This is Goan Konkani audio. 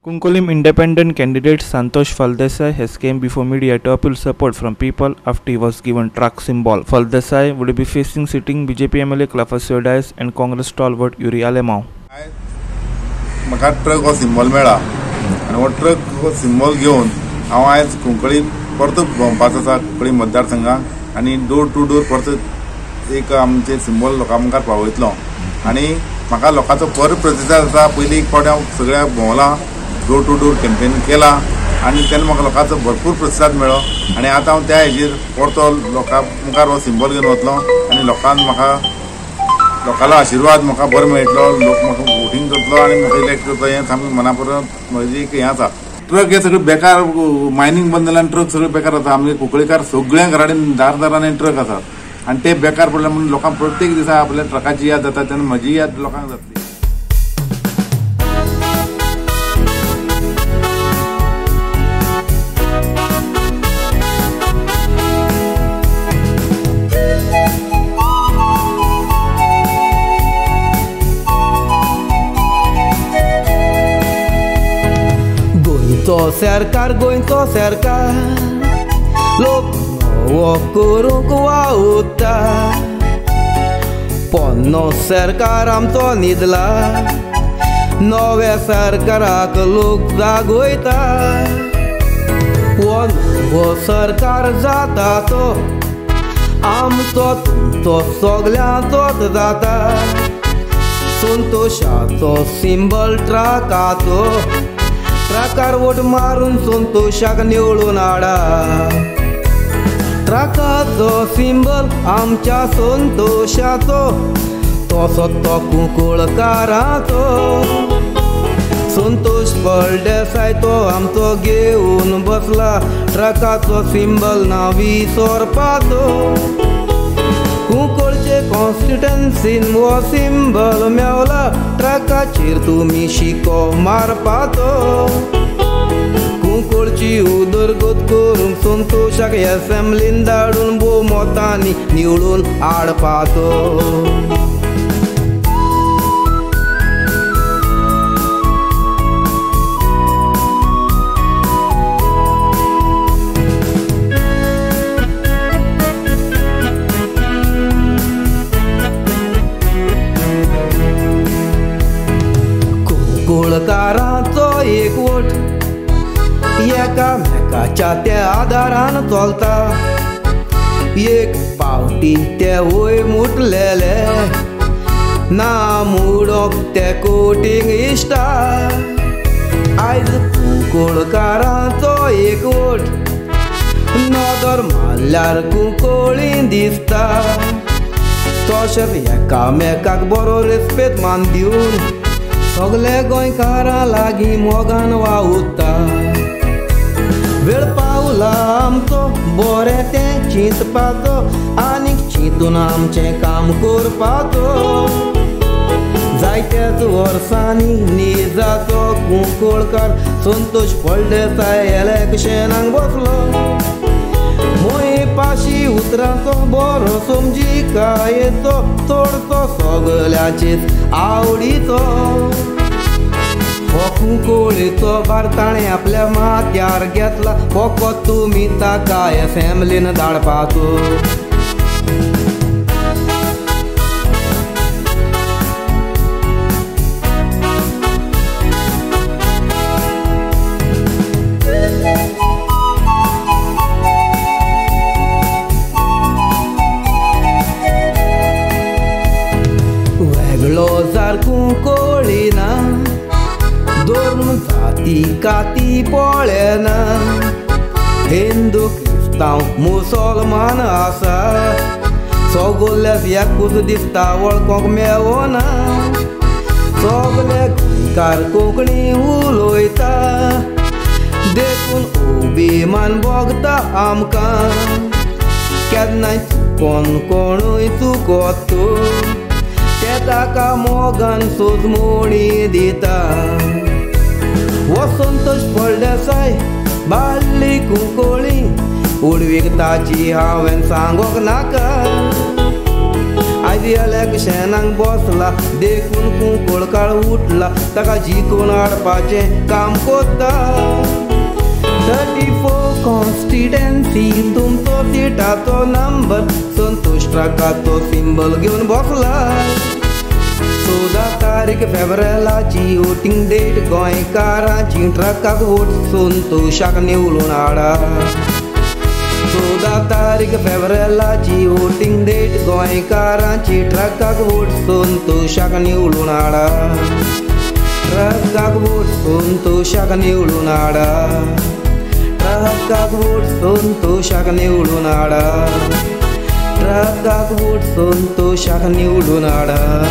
Cuncolim independent candidate Santosh Phaldesai has came before media to appeal support from people after he was given truck symbol. Phaldesai would be facing sitting BJP MLA Clafasio Dias and Congress stalwart Yuri Alemao. म्हाका ट्रक हो सिंबल मेळ्ळा आनी हो ट्रक हो सिंबल घेवन हांव आयज कुंकळी परतो भोंवपाचो आसा कुंकळी मतदारसंघाक आनी डोर टू डोर परतो एक आमचे सिंबल लोकां मुखार पावयतलो आनी म्हाका लोकांचो बरो प्रतिसाद आसा. पयलीं एक फावट हांव सगळ्याक भोंवलां, डोर टू डोर कॅम्पेन केला आनी तेन्ना म्हाका लोकांचो भरपूर प्रतिसाद मेळ्ळो आनी आतां हांव त्या हेजेर परतो लोकां मुखार हो सिंबल घेवन वतलो आनी लोकांक म्हाका लोकांलो आशिर्वाद म्हाका बरो मेळटलो, लोक म्हाका वोटींग करतलो आनी म्हाका इलेक्ट करतलो हें सामकें मना परत म्हजी एक हें आसा. ट्रक हे सगळे बेकार, मायनींग बंद जाल्यार ट्रक सगळे बेकार आसा. आमगे कुंकळीकार सगळ्या घरा कडेन दार दारांनी ट्रक आसात आनी ते बेकार पडले म्हणून लोकांक प्रत्येक दिसा आपल्या ट्रकाची याद जाता, तेन्ना म्हजी याद लोकांक जातली. सरकार गोंयचो सरकार लोक नवो करूंक वावुरता, पोन्नो सरकार आमचो न्हिदला, नव्या सरकाराक लोक जागयता. हो नवो सरकार जाता तो आमचो तुमचो सगल्यांचोच जाता. संतोशाचो सिंबल ट्रकाचो, ट्रकार वोट मारून संतोशाक निवळून हाडा. ट्रकाचो सिंबल आमच्या संतोशाचो, तसो तो कुंकळकाराचो. संतोष फळदेसाय तो आमचो घेवन बसला, ट्रकाचो सिंबल ना विसरपाचो. कुंकळचे कॉन्स्टिट्युएन्सीन हो सिंबल मेवला, ट्रकाचेर तुमी शिको मारपाचो. कुंकळची उदरगत करूंक संतोशाक एसेंब्लीन धाडून भोवमतांनी निवडून हाडपाचो. कुंकळकारांचो एकवट एकामेकाच्या त्या आदारान चलता. एक पावटी ते वय मुटलेले ना मुडोंक ते कोटींग इश्टा. आयज कुंकळकारांचो एकवट नदर मारल्यार कुंकळी दिसता. तशेंच एकामेकाक बरो रेस्पेद मान दिवन सगळे गोंयकारां लागीं मोगान वावुरता. वेळ पावला आमचो बरें तें चिंतपाचो आनीक चिंतून आमचें काम करपाचो. जायत्याच वर्सांनी निजाचो कुंकळकार संतोष फळदेसाय इलेक्शनाक बसलो. मोय पाशी उतरांचो बरो समजिकायेचो, चडसो सगल्यांचेच आवडीचो. हो कुंकळीचो भार ताणें आपल्या माथ्यार घेतला, फकत तुमी ताका एसेंब्लीन धाडपाचो. वेगळो जार कुंकळी ना, धर्म जाती काती पळयना, हिंदू क्रिस्तांव मुसलमान आसा, सगल्याक एकूच दिसता वळखोंक मेवना. सगले गोंयकार कोंकणी उलयता, देखून अभिमान भोगता आमकां. केन्नाय चुकोन कोणूय चुकत ते ताका मोगान सोजमणी दिता. हो संतोष फळदेसाय बाल्ली कुंकळी उडवीक ताची हांवें सांगोंक नाका. आयज इलेक्शनाक बसला देखून कुंकळकार उठला ताका जिखून हाडपाचें काम कोत्ता. 34 कॉन्स्टिट्युएन्सी तुमचो सिटाचो नंबर संतोष ट्रकाचो सिंबल घेवन बसला. 14 तारीख फेब्रेलाची वोटींग डेट गोंयकारांची ट्रकाक वोट संतोषाक निवडून हाडा. 14 तारीख फेब्रेलाची वोटींग डेट गोंयकारांची ट्रकाक वोट संतोषाक निवडून हाडा. ट्रकाक वोट संतोषाक निवडून हाडा. ट्रकाक वोट संतोषाक निवडून हाडा. ट्रकाक वोट संतोषाक निवडून हाडा.